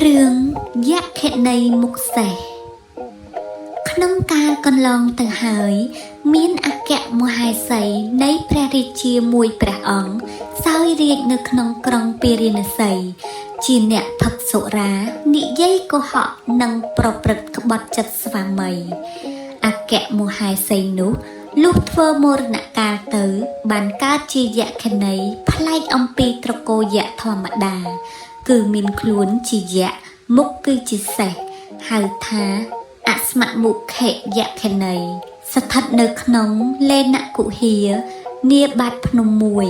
រឿងយក្ខិនីមុខសេះក្នុងកាលកន្លងទៅហើយ មានអគ្គមហេសីនៃព្រះរាជាមួយព្រះអង្គសោយរាជ្យនៅក្នុងក្រុងពារាណសី ជាអ្នកផឹកសុរានិយាយកុហកនិងប្រព្រឹត្តក្បត់ចិត្តស្វាមី អគ្គមហេសីនោះលុះធ្វើមរណកាលទៅ បានកើតជាយក្ខិនីប្លែកអំពីត្រកូលយក្សធម្មតា គឺមានខ្លួនជាយក្សមុខគឺជាសេះហៅថាអស្មមុខិយក្ខិនីស្ថិតនៅក្នុងលេនគុហានាបាតភ្នំមួយ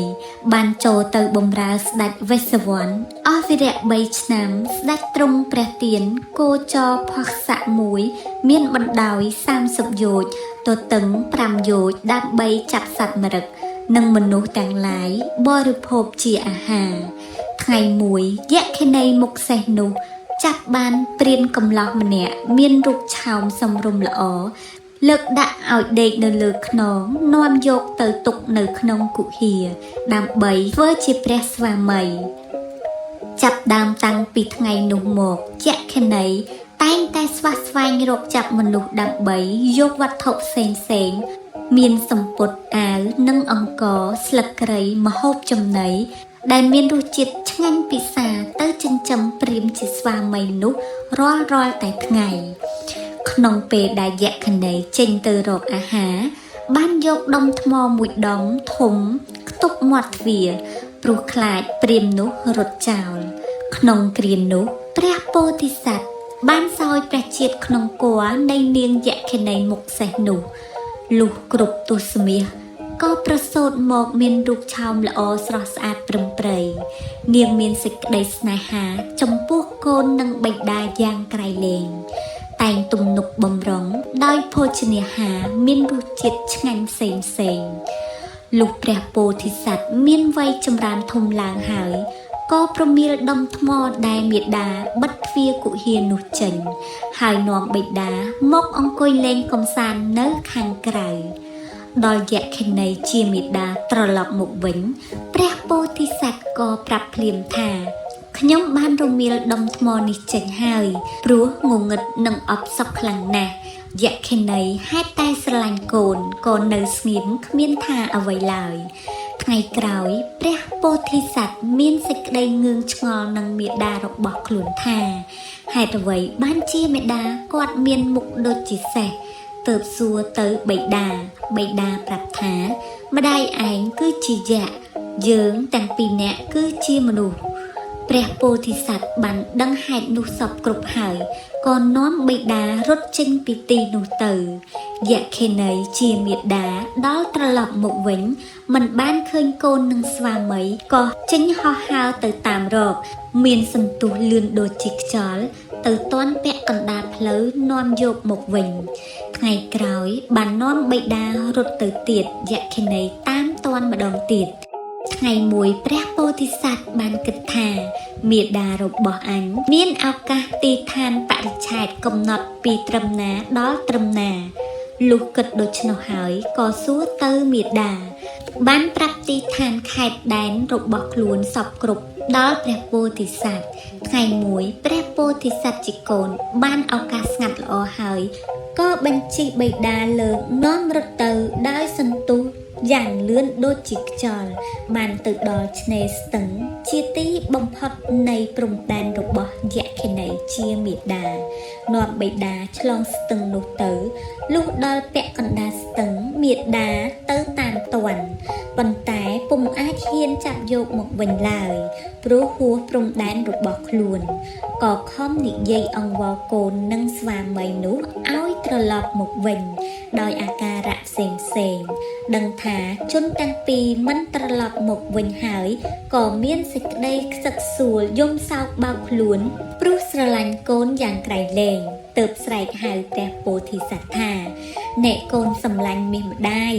បានចូលទៅបម្រើស្ដេចវេស្សវន្តអស់វិរៈ3ឆ្នាំ ស្ដេចទ្រង់ព្រះទានគោចរភស្សៈមួយ មានបណ្ដោយ30យោជន៍ទទឹង5យោជន៍ដើម្បីចាប់សត្វមរឹក និងមនុស្សទាំងឡាយបរិភោគជាអាហារ ថ្ងៃមួយយក្ខិនីមុខសេះនោះ ចាប់បានព្រានកំឡោះម្នាក់មានរូបឆោមសមរម្យល្អលើកដាក់ឲ្យដេកនៅលើខ្នងនាំយកទៅទុកនៅក្នុងគុហាដើម្បីធ្វើជាព្រះស្វាមី ចាប់ដើមតាំងពីថ្ងៃនោះមកយក្ខិនីតែងតែស្វះស្វែងរកចាប់មនុស្សដើម្បីយកវត្ថុផ្សេងផ្សេងៗមានសំពត់អាវនិងអង្ករស្លឹកគ្រៃម្ហូបចំណី ដែលមានរសជាតិឆ្ងាញ់ពិសាទៅចិញ្ចឹមព្រាហ្មណ៍ជាស្វាមីនោះរាល់រាល់តែថ្ងៃ ក្នុងពេលដែលយក្ខិនីចេញទៅរកអាហារ បានយកដុំថ្មមួយដុំធំខ្ទប់មាត់ទ្វារព្រោះខ្លាចព្រាហ្មណ៍នោះរត់ចោល ក្នុងគ្រានោះព្រះពោធិសត្វបានសោយព្រះជាតិក្នុងគភ៌នៃនាងយក្ខិនីមុខសេះនោះលុះគ្រប់ទសមាសក៏ប្រសូតមកមានរូបឆោមល្អស្រស់ស្អាតព្រឹមព្រៃ នាងមានសេចក្តីស្នេហាចំពោះកូននិងបិតាយ៉ាងក្រៃលែង តែងទំនុកបំរុងដោយភោជនាហារមានរសជាតិឆ្ងាញ់ផ្សេងផ្សេងៗលុះព្រះពោធិសត្វមានវ័យចម្រើនធំឡើងហើយ ក៏ប្រមៀលដុំថ្មដែលមាតាបិទទ្វារគុហានោះចេញ ហើយនាំបិតាមកអង្គុយលេងកំសាន្តនៅខាងក្រៅ ដល់យក្ខិនីជាមាតាត្រឡប់មកវិញ ព្រះពោធិសត្វក៏ប្រាប់ភ្លាមថា ខ្ញុំបានរមៀលដុំថ្មនេះចេញហើយ ព្រោះងងឹតនិងអផ្សុកខ្លាំងណាស់យក្ខិនីហេតុតែស្រឡាញ់កូនក៏នៅស្ងៀមគ្មានថាអ្វីឡើយ ថ្ងៃក្រោយ ព្រះពោធិសត្វមានសេចក្តីងឿងឆ្ងល់នឹងមាតារបស់ខ្លួនថាហេតុអ្វីបានជាមាតាគាត់មានមុខដូចជាសេះទើបសួរទៅបិតាបិតាប្រាប់ថា ម្ដាយឯងគឺជាយក្សយើងទាំងពីរនាក់គឺជាមនុស្ស ព្រះពោធិសត្វបានដឹងហេតុនោះសពគ្រប់ហើយក៏នាំបិតារត់ចេញពីទីនោះទៅ យក្ខិនីជាមាតាដល់ត្រឡប់មកវិញ មិនបានឃើញកូននិងស្វាមីក៏ចេញហោះហើរទៅតាមរក មានសន្ទុះលឿនដូចជាខ្យល់ទៅទាន់ពាក់កណ្ដាលផ្លូវនាំយកមកវិញ ថ្ងៃក្រោយបាននាំបិតារត់ទៅទៀតយក្ខិនីតាមទាន់ម្ដងទៀត ថ្ងៃមួយព្រះពោធិសត្វបានគិតថាមាតារបស់អញមានឱកាសទីឋានបរិច្ឆេទកំណត់ពីត្រឹមណាដល់ត្រឹមណាលុះគិតដូច្នោះហើយក៏សួរទៅមាតាបានប្រាប់ទីឋានខេត្តដែនរបស់ខ្លួនសពគ្រប់ដល់ព្រះពោធិសត្វថ្ងៃមួយព្រះពោធិសត្វជាកូនបានឱកាសស្ងាត់ល្អហើយក៏បញ្ជិះបិតាលើកនាំរត់ទៅដោយសន្ទុះយ៉ាងលឿនដូចជាខ្យល់បានទៅដល់ឆ្នេរស្ទឹងជាទីបំផុតនៃព្រំដែនរបស់យក្ខិនីជាមាតានាំបិតាឆ្លងស្ទឹងនោះទៅលុះដល់ពាក់កណ្ដាលស្ទឹងមាតាទៅតាមទាន់ប៉ុន្តែពុំអាចហ៊ានចាប់យកមកវិញឡើយព្រោះហួសព្រំដែនរបស់ខ្លួនក៏ខំនិយាយអង្វរកូននិងស្វាមីនោះឲ្យត្រឡប់មកវិញ ដោយអាការៈផ្សេងផ្សេងៗដឹងថាជនទាំងពីរមិនត្រឡប់មកវិញហើយក៏មានសេចក្តីខ្សឹកសួលយំសោកបោកខ្លួន ព្រោះស្រឡាញ់កូនយ៉ាងក្រៃលែងទើបស្រែកហៅព្រះពោធិសត្វថាអ្នកកូនសម្លាញ់មាសម្ដាយ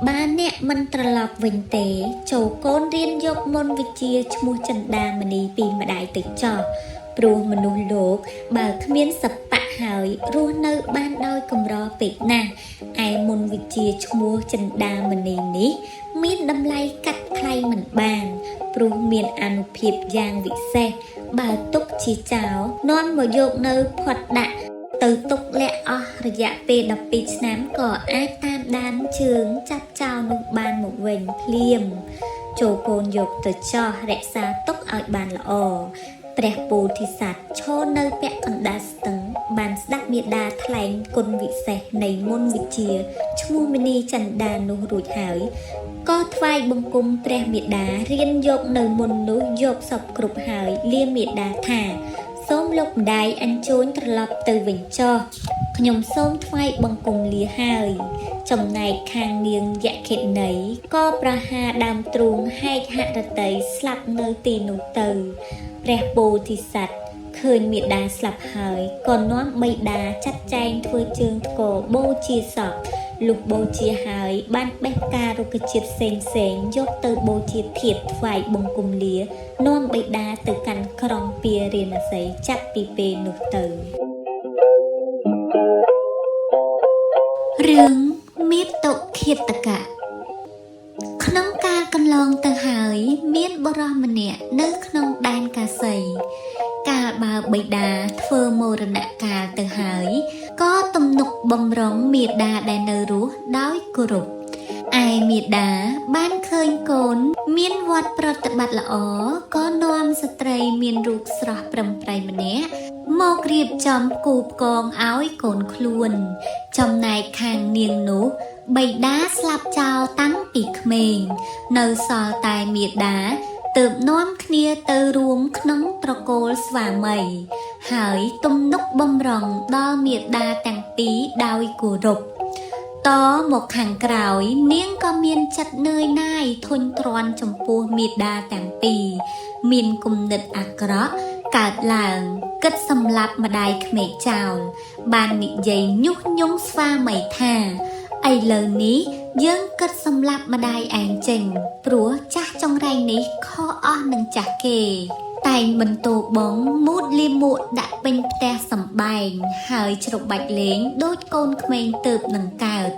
បើអ្នកមិនត្រឡប់វិញទេ ចូលកូនរៀនយកមន្តវិជ្ជាឈ្មោះចិន្តាមនីពីម្ដាយទៅចោះព្រោះមនុស្សលោកបើគ្មានសពៈហើយរស់នៅបានដោយកម្រពេកណាស់ឯមន្តវិជ្ជាឈ្មោះចិន្តាមនីនេះ មានតម្លៃកាត់ថ្លៃមិនបាន ព្រោះមានអានុភាពយ៉ាងវិសេស បើទុកជាចោលនាំមកយកនៅផាត់ដាក់ទៅទុកលាក់អស់រយៈពេល12ឆ្នាំក៏អាចតាមដានជើងចាប់ចោលនោះបានមកវិញភ្លាម ចូលកូនយកទៅចោះរក្សាទុកឲ្យបានល្អព្រះពោធិសត្វឈរនៅពាក់កណ្ដាលស្ទឹងបានស្ដាប់មាតាថ្លែងគុណវិសេសនៃមន្តវិជ្ជាឈ្មោះមនីចន្ទានោះរួចហើយក៏ថ្វាយបង្គំព្រះមាតារៀនយកនៅមន្តនោះយកសពគ្រប់ហើយលាមាតាថាសូមលោកម្ដាយអញ្ជើញត្រឡប់ទៅវិញចុះខ្ញុំសូមថ្វាយបង្គំលាហើយចំណែកខាងនាងយក្ខិនីក៏ប្រហារដើមទ្រូងហែកហរតីស្លាប់នៅទីនោះទៅព្រះពោធិសត្វឃើញមាតាស្លាប់ហើយក៏នាំបិតាចាត់ចែងធ្វើជើងថ្កបូជាសពលុះបូជាហើយបានបេះផ្ការុក្ខជាតិផ្សេងផ្សេងយកទៅបូជាធាតុថ្វាយបង្គំលានាំបិតាទៅកាន់ក្រុងពារាណសីចាប់ពីពេលនោះទៅរឿងមាតុឃាតកៈក្នុងកាលកន្លងទៅហើយមានបុរសម្នាក់នៅក្នុងដែនកាសីកាលបើបិតាធ្វើមរណកាលទៅហើយក៏ទំនុកបំរុងមាតាដែលនៅរស់ដោយគោរពឯមាតាបានឃើញកូនមានវត្តប្រតិបត្តិល្អក៏នាំស្ត្រីមានរូបស្រស់ប្រឹមប្រៃម្នាក់មករៀបចំគូផ្គងឲ្យកូនខ្លួនចំណែកខាងនាងនោះបិតាស្លាប់ចោលតាំងពីក្មេងនៅសល់តែមាតាទើបនាំគ្នាទៅរួមក្នុងត្រកូលស្វាមីហើយទំនុកបំរុងដល់មាតាទាំងពីរដោយគោរពតមកខាងក្រោយនាងក៏មានចិត្តនឿយណាយធុញទ្រាន់ចំពោះមាតាទាំងពីរមានគំនិតអាក្រក់កើតឡើងគិតសម្លាប់ម្ដាយក្មេកចោលបាននិយាយញុះញង់ស្វាមីថាឥឡូវនេះយើងគិតសម្លាប់ម្ដាយឯងចេញព្រោះចាស់ចង្រៃនេះខុសអស់នឹងចាស់គេតែងបន្ទោបងមូតលាមកដាក់ពេញផ្ទះសម្បែងហើយច្របាច់លេងដូចកូនក្មេងទើបនឹងកើត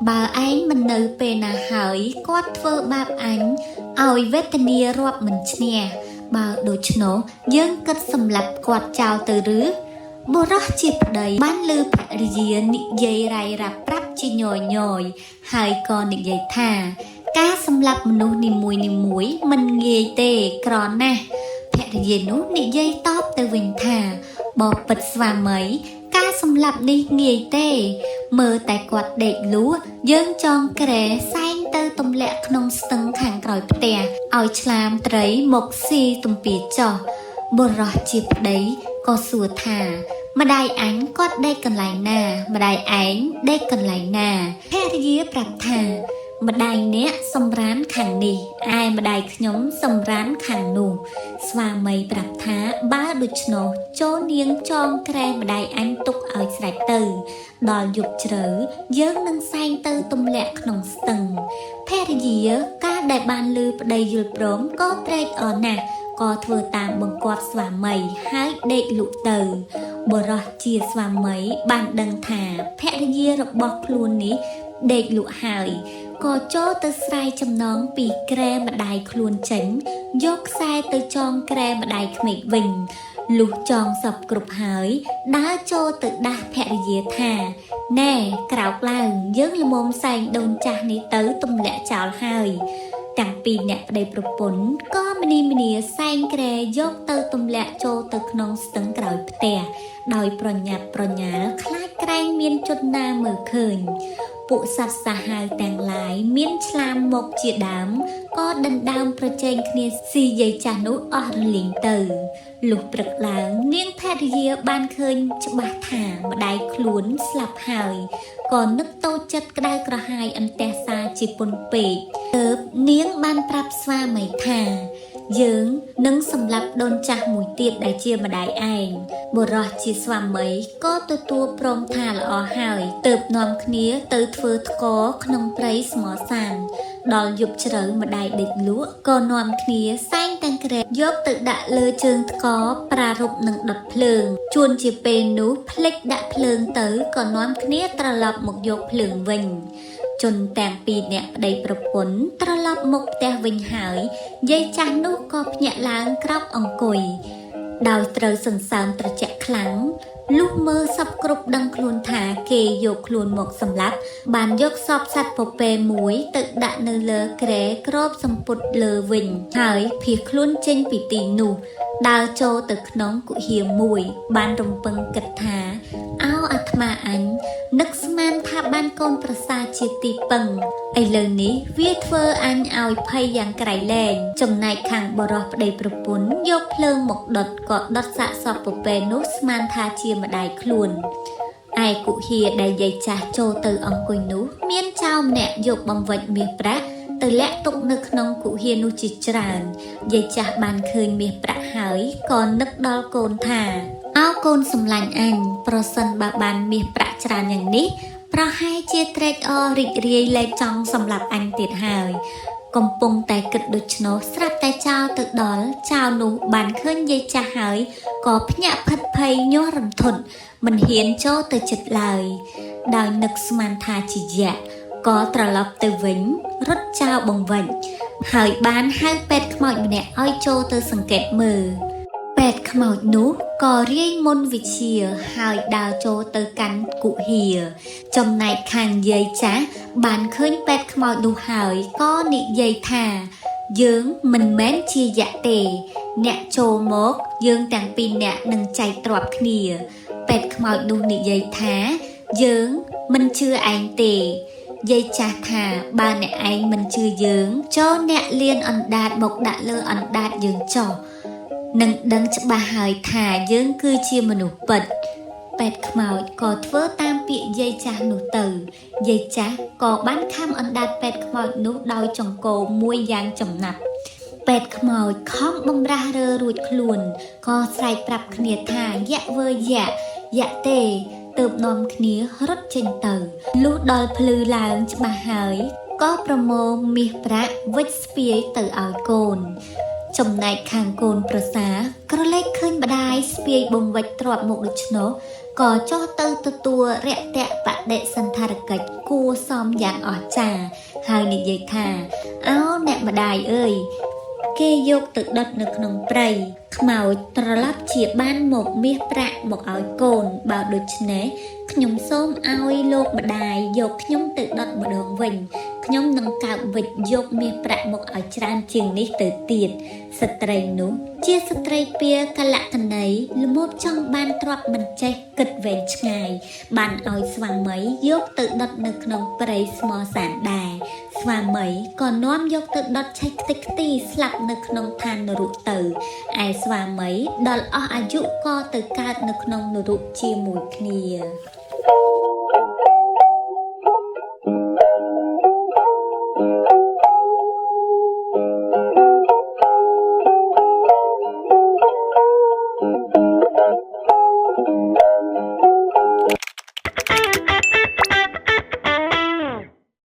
បើឯងមិននៅពេលណាហើយគាត់ធ្វើបាបអញឲ្យវេទនារាប់មិនឈ្នះបើដូច្នោះយើងគិតសម្លាប់គាត់ចោលទៅឬបុរសជាប្តីបានលើភរិយានិយាយរាយរាប់ប្រាប់ជាញយញយហើយក៏និយាយថាការសម្លាប់មនុស្សនីមួយៗមិនងាយទេក្រណាស់ភរិយានោះនិយាយតបទៅវិញថាបបិទ្ធស្វាមីការសម្លាប់នេះងាយទេមើលតែគាត់ដេកលក់យើងចងក្រែសែងទៅទម្លាក់ក្នុងស្ទឹងខាងក្រោយផ្ទះឲ្យឆ្លាមត្រីមកស៊ីទំពាចោះបុរសជាប្តីក៏សួរថាម្ដាយអញគាត់ដេកកន្លែងណាម្ដាយឯងដេកកន្លែងណាភរិយាប្រាប់ថាម្ដាយអ្នកសម្រានខាងនេះឯម្ដាយខ្ញុំសម្រានខាងនោះស្វាមីប្រាប់ថាបើដូច្នោះចូលនាងចងក្រែម្ដាយអញទុកឲ្យស្រេចទៅដល់យប់ជ្រៅយើងនឹងសែងទៅទម្លាក់ក្នុងស្ទឹងភរិយាកាលដែលបានលឺប្តីយល់ព្រមក៏ត្រេកអរណាស់ក៏ធ្វើតាមបង្គាប់ស្វាមីហើយដេកលក់ទៅបុរសជាស្វាមីបានដឹងថាភរិយារបស់ខ្លួននេះដេកលក់ហើយក៏ចូលទៅស្រាយចំណងពីក្រែម្ដាយខ្លួនចេញយកខ្សែទៅចងក្រែម្ដាយក្មេកវិញលុះចងសពគ្រប់ហើយដើរចូលទៅដាស់ភរិយាថាណែក្រោកឡើងយើងល្មមសែងដូនចាស់នេះទៅទម្លាក់ចោលហើយទាំងពីរអ្នកប្តីប្រពន្ធក៏មនីមនាសែងក្រែយកទៅទម្លាក់ចូលទៅក្នុងស្ទឹងក្រោយផ្ទះដោយប្រញាប់ប្រញាល់ខ្លាចក្រែងមានជនណាមើលឃើញពួកសត្វសាហាវទាំងឡាយមានឆ្លាមមកជាដើមក៏ដណ្ដើមប្រជែងគ្នាស៊ីយាយចាស់នោះអស់រលីងទៅលុះព្រឹកឡើងនាងភរិយាបានឃើញច្បាស់ថាម្ដាយខ្លួនស្លាប់ហើយក៏នឹកតូចចិត្តក្តៅក្រហាយអន្ទះសារជាពន់ពេកទើបនាងបានប្រាប់ស្វាមីថាយើងនឹងសម្លាប់ដូនចាស់មួយទៀតដែលជាម្ដាយឯងបុរសជាស្វាមីក៏ទទួលព្រមថាល្អហើយទើបនាំគ្នាទៅធ្វើថ្កក្នុងព្រៃស្មសានដល់យប់ជ្រៅម្ដាយដេកលក់ក៏នាំគ្នាសែងទាំងក្រែយកទៅដាក់លើជើងថ្កប្រារព្ធនឹងដុតភ្លើងជួនជាពេលនោះភ្លេចដាក់ភ្លើងទៅក៏នាំគ្នាត្រឡប់មកយកភ្លើងវិញ ជនទាំងពីរនាក់ប្តីប្រពន្ធត្រឡប់មកផ្ទះវិញហើយយាយចាស់នោះក៏ភ្ញាក់ឡើងក្រោកអង្គុយដោយត្រូវសន្សើមត្រជាក់ខ្លាំងលុះមើលសពគ្រប់ដឹងខ្លួនថាគេយកខ្លួនមកសម្លាប់បានយកសពសត្វពពែមួយទៅដាក់នៅលើគ្រែគ្របសំពត់លើវិញហើយភៀសខ្លួនចេញពីទីនោះដើរចូលទៅក្នុងគុហាមួយបានរំពឹងគិតថាអោអាត្មាអញនឹកស្មានថាបានកូនប្រសាជាទីពឹងឥឡូវនេះវាធ្វើអញឲ្យភ័យយ៉ាងក្រៃលែងចំណែកខាងបរោះប្តីប្រពន្ធយកភ្លើងមកដុតក៏ដុតសាកសពពពែនោះស្មានថាជាម្ដាយខ្លួនឯគុហាដែលយាយចាស់ចូលទៅអង្គុយនោះមានចៅម្នាក់យកបំវិចមាសប្រាក់ទៅលាក់ទុកនៅក្នុងគុហានោះជាច្រើនយាយចាស់បានឃើញមាសប្រាក់ហើយក៏នឹកដល់កូនថាអោកូនសម្លាញ់អញប្រសិនបើបានមាសប្រាក់ច្រើនយ៉ាងនេះប្រហែលជាត្រេកអររីករាយលែងចង់សម្លាប់អញទៀតហើយកំពុងតែគិតដូច្នោះស្រាប់តែចៅទៅដល់ចៅនោះបានឃើញយាយចាស់ហើយក៏ភ្ញាក់ភិតភ័យញាស់រន្ធត់មិនហ៊ានចូលទៅចិត្តឡើយដោយនឹកស្មានថាជាយក្សក៏ត្រឡប់ទៅវិញរត់ចោលបង្វិចហើយបានហៅពេទ្យខ្មោចម្នាក់ឲ្យចូលទៅសង្កេតមើលពេទ្យខ្មោចនោះក៏រាយមន្តវិជ្ជាហើយដើរចូលទៅកាន់គុហាចំណែកខាងយាយចាស់បានឃើញពេទ្យខ្មោចនោះហើយក៏និយាយថាយើងមិនមែនជាយក្សទេអ្នកចូលមកយើងទាំងពីរនាក់នឹងចែកទ្រព្យគ្នាពេទ្យខ្មោចនោះនិយាយថាយើងមិនជឿឯងទេយាយចាស់ថាបើអ្នកឯងមិនជឿយើងចូលអ្នកលៀនអណ្ដាតមកដាក់លើអណ្ដាតយើងចុះនឹងដឹងច្បាស់ហើយថាយើងគឺជាមនុស្សពិតពេទ្យខ្មោចក៏ធ្វើតាមពាក្យយាយចាស់នោះទៅយាយចាស់ក៏បានខំអណ្ដាតពេទ្យខ្មោចនោះដោយចង្កូមមួយយ៉ាងចំណាប់ពេទ្យខ្មោចខំបំរាស់រើរួចខ្លួនក៏ស្រែកប្រាប់គ្នាថាយៈវើយៈយៈទេទើបនាំគ្នារត់ចេញទៅលុះដល់ភ្លឺឡើងច្បាស់ហើយក៏ប្រមូលមាសប្រាក់វិចស្ពាយទៅឲ្យកូនចំណែកខាងកូនប្រសាក្រឡេកឃើញម្ដាយស្ពាយបំវិចទ្រព្យមកដូច្នោះក៏ចុះទៅទទួលរយៈបដិសន្ធារកិច្ចគួសមយ៉ាងអស្ចារ្យហើយនិយាយថាអោអ្នកម្ដាយអើយគេយកទៅដុតនៅក្នុងព្រៃខ្មោចត្រឡប់ជាបានមកមាសប្រាក់មកឲ្យកូនបើដូច្នេះខ្ញុំសូមឲ្យលោកម្ដាយយកខ្ញុំទៅដុតម្ដងវិញខ្ញុំនឹងកើបវិចយកមាសប្រាក់មកឲ្យច្រើនជាងនេះទៅទៀតស្ត្រីនោះជាស្ត្រីពាកលកណីល្មោភចង់បានទ្រព្យមិនចេះគិតវែងឆ្ងាយបានឲ្យស្វាមីយកទៅដុតនៅក្នុងព្រៃស្មសានដែរស្វាមីក៏នាំយកទៅដុតឆេះខ្ទេចខ្ទីស្លាប់នៅក្នុងឋាននរកទៅឯស្វាមីដល់អស់អាយុក៏ទៅកើតនៅក្នុងនរកជាមួយគ្នា។